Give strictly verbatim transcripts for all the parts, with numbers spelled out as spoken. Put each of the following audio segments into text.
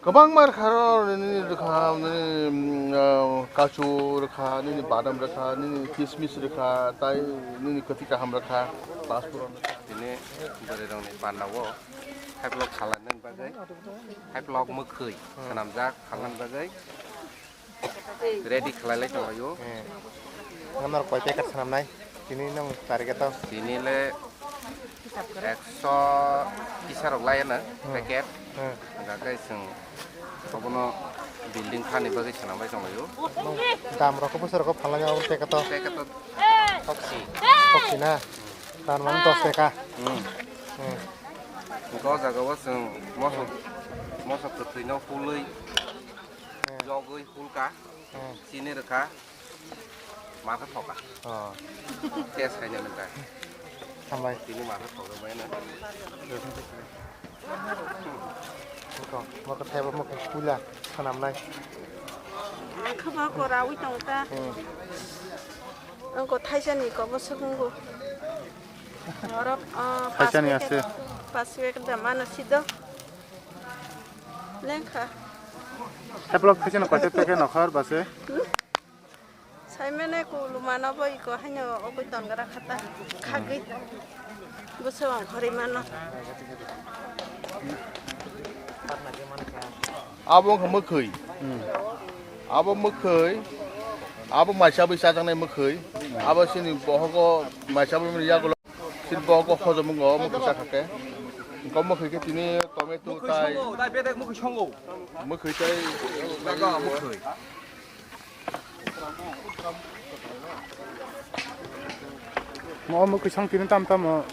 Kwbangma rwkha ro, nini rwkha, nini, mm, ah, kachu rwkha, nini badam rwkha, nini kismis rwkha, tai nini kwtwi kaham rwkha, pasphuron rwkha. Tini bwrwi rokni panda o haiplok khalani bagwi, haiplok mwkhwi swnamjak khalani bagwi. Ready khlai lai tonglaio. Hmm. Nang norok koi packet swnamnai? Tini nang target o? Tini le ekso kisa rok lai na packet. Hmm. Hingkha khe chwng obono building khani bagwi swnam lai tonglaio. Dam rok khe bwsai rok phalnai o packet o? Packet o thoksi. Thoksi na? Tar mane dos taka. Hmm. Hmm. Hingkhe o jaga o chwng mosok, mosok kwthwi no hulwi. Hmm. Jogwi hulka, hmm, chini rwkha, matha thoka. Oh. Test khaina nangkha. Hambai. Tini matha thoka bai na. Moko, moko thebo moko pula sanam nai. Ang khama ko rawi tong ta. Hmm. Ang ko thaisa ni ko bo sukungo. Orok, ah, thaisa ni pass ase. Pass wek da mano sido. Lengkha. Heplok thaisa ni koite teke nokhor base. Saimane kulu mano bo iko haino oboi tongra khata. Khagwi. Bwswng khori mano. Abo wngkha mwkhwi. Hmm. Abo mwkhwi. Abo maisa bai chajaknai mwkhwi. Abo sini bohogo maisa bai yagulo. Sini bohogo hojom wngo mwkhwi chakha khe. Wngkha mwkhwi khe tini tomato tai. Mwkhwi tai. Mo omo kwisang tini tam tamo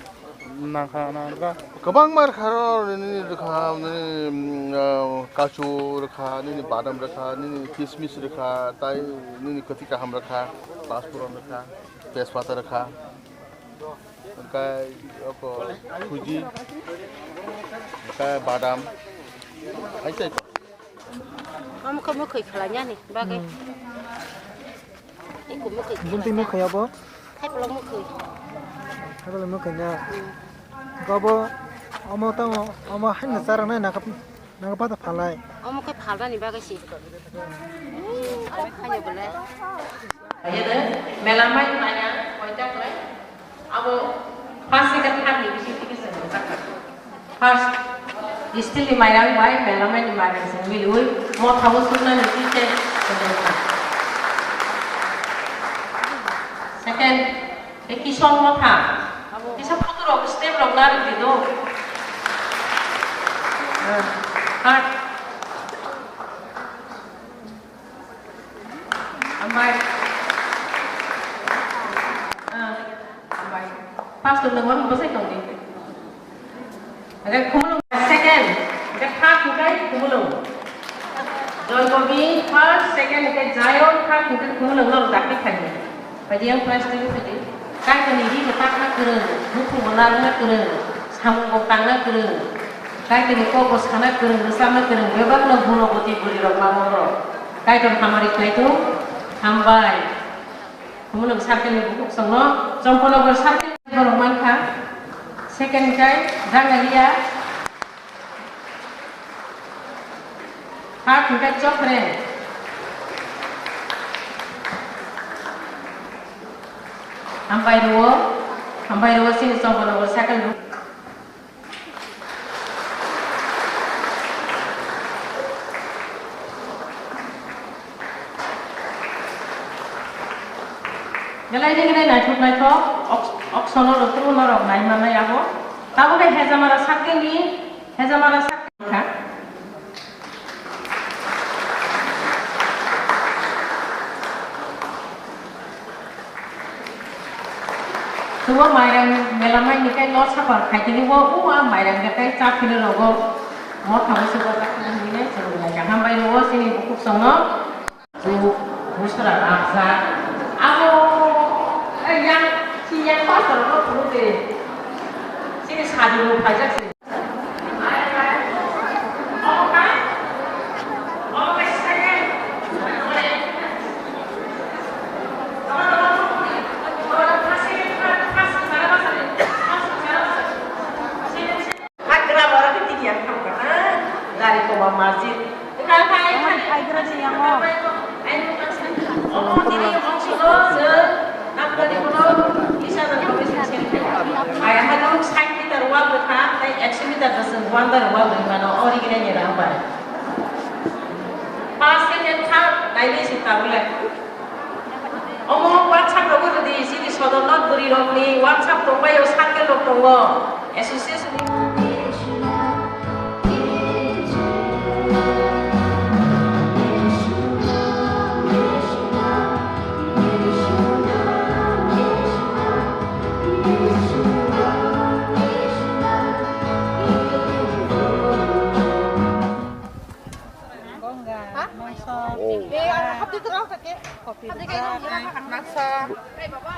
nangkha nangra. Kwbangma rwkha ro, nini rwkha, nini, mm, ah, kachu rwkha, nini badam rwkha, nini kismis rwkha, tai nini kwtwi kaham rwkha, pasphuron rwkha, tejpata rwkha, hwnkhe oko suji, hwnkhe badam, hai tai. Omo khe mwkhwi khlainani bagwi. Hmm. Eko mwkhwi khlai. Buntwi mwkhwi abo? Haiphalo mwkhwi. Haiphalo mwkhwi na? Hmm. Gobo omo tamo, omo haino charwknai nangkha, nangkha bata phalnai. Omo khe phalnani bagwi se. Haino belai. Yede, melamai maya, koita khlai. Abo first second third ni bising tiki se rijak kha. First, steel ni mairang bai melamai ni mairang se milwi motha o suknani twi tei se rijak kha. Second, tei kison motha. Kisa photo rok step rok na rwdi do. Third. Hambai. Ah, hambai. First round nang mano bwsai tongdi. Hingke Khumulwng second. Hingke third hingke Khumulwng. Joykobi first, second hingke Zion, third hingke Khumulwng no dakti khaidi. Phaidi yang prize twi phaidi. Kaitorni ri bo takna kwrwng, mukhung bo narwkna kwrwng, samung bo tangna kwrwng, Kaitorni kok bo sana kwrwng, rwchapna kwrwng, bebakno guno bwtwi bwrwi rok ma borok. Kaitor hamari khlai thung, hambai. Khumulwng circle ni bukhuk songno, Chomponogor circle ni borok mankha. Second kai Jangalia. Third hwnkhe Chokre. Hambai rwo, hambai rwo chini Chongkon Nogor circle rwo. Belai nini nai naithok naithok, ok-, oksono rwtwmo norok nai mannai abo. Tabukhe Hejamara circle ni, Hejamara circle ni kha. Chubo mairang melamai ni kai lo sapar khai tini bo u a mairang de kai cha phili rogo motha bo se bo ta khna hini nai chwng lai ka hambai rogo chini bukhuk songno chu musra rajak abo yang si yang pastor no phuru de chini sadi bo phaijak se. Gari koma masjid. Pass second third naile se tabule. Omo WhatsApp rogo rwdi, chini sodorno bwrwi rokni WhatsApp tongbaio, circle rok tongo, association ni.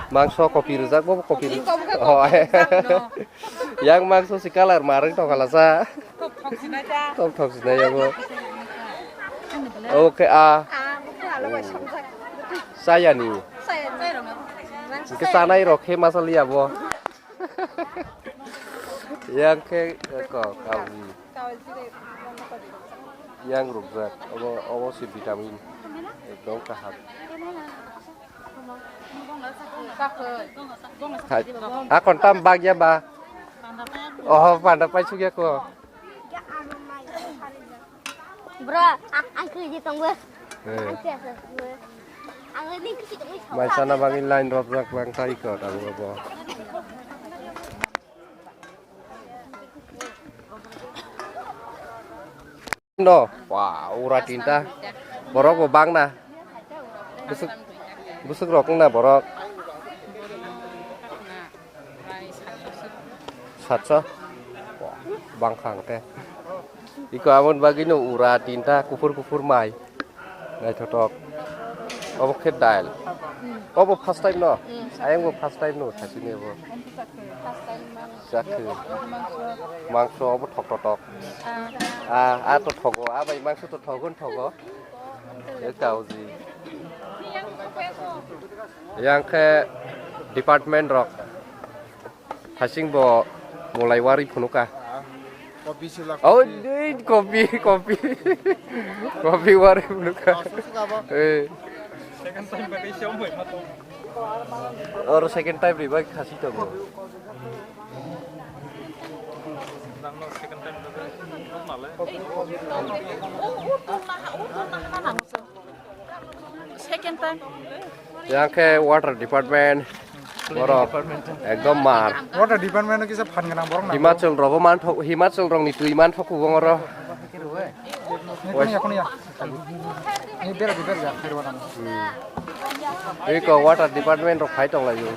Mangso kopi rijak bo kopi rijak. Oh, yang mangso si kalar marang tong kala sa. Tok thok sinai ya bo. Oke a. Saya ni. Ke sanai rok khe masal ya bo. Yang khe ko kawi. Yang rukjak, obo, obo se vitamin. Ekdom kaham. Hai, akon tam bagya ba? Oho, panda pai sugya ko. Bro, ang, ang kiri di tonggo. Eh. Ang kiri di tonggo. Ang ini kiri di tonggo. Mai sana bagi line rok rok bang tai ko tang bo. No, wah, ura tinta. Borok bo bang na. Busuk, busuk rok na borok. Satso. Wah, bang khang te. Iko amon bagino ura tinta kuphur kuphur mai. Naithotok. Obo khe dail. Obo first time no? Ayang bo first time no thachini bo. Chakhe. Mangso obo thok thok. Ah, ah to thogo. Ah bai mangso to thogo thogo. E kauji. Yang khe department rok. Hasing bo molai wari phunukha. Kopi sila. Oh, kopi. Dei, kopi, kopi. Kopi wari phunukha. Asuk suk abo. Eh. Second time ba kaisa omoi mato. Oro second time riba khasi tongo. Nangno second time ba nale. Second time. Yang khe water department. Borok ekdom mar. Water department kisa phan gwnang borok na. Himachal rogo man thok, Himachal rokni twi man thok kubong oro. Ni kono ya, kono ya. Ni bera di bera ya, bera wana. Hmm. Iko water department rok phai tong laio.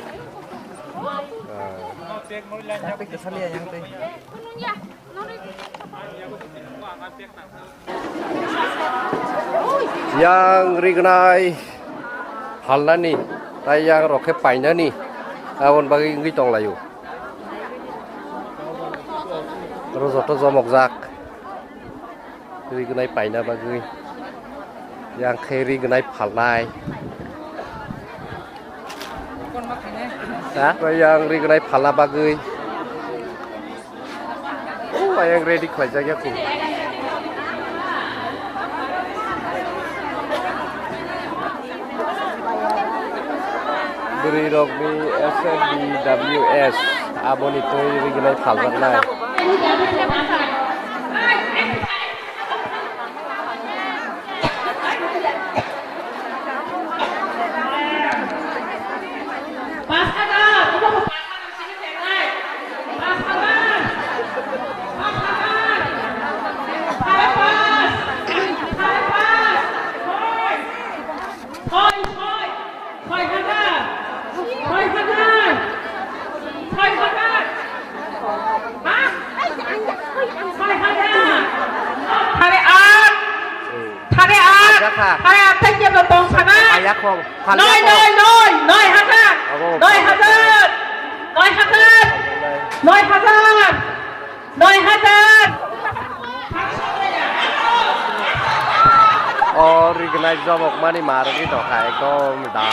Ah. Yang rignai phalnani, tai yang rok khe painani, aboni bagwi wngwi tonglaio. Oro joto jomokjak rignai paina bagwi, yang khe rignai phalnai. Ha? Yang rignai phalna bagwi. Oh, ayang ready khlaijak ya kho. Bwrwi rokni S N D W S aboni twi rignai phaljaknai. Soi hajar. Soi hajar. Ha? Soi hajar. Thare at. Thare at. Ajak ha. Thare at thai kebo tong sana. Ajak ho. Noi, noi, noi. Noi hajar. Abo. Noi hajar. Noi hajar. Noi hajar. Noi hajar. O rignai jobok mani marwgwi tongkha ekdom da.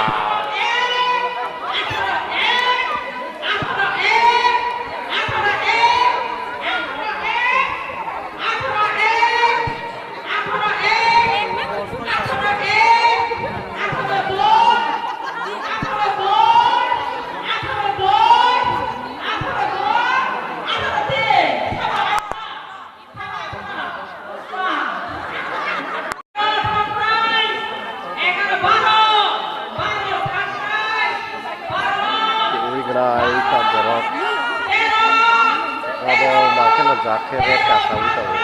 Bakhe red kasawi tongo.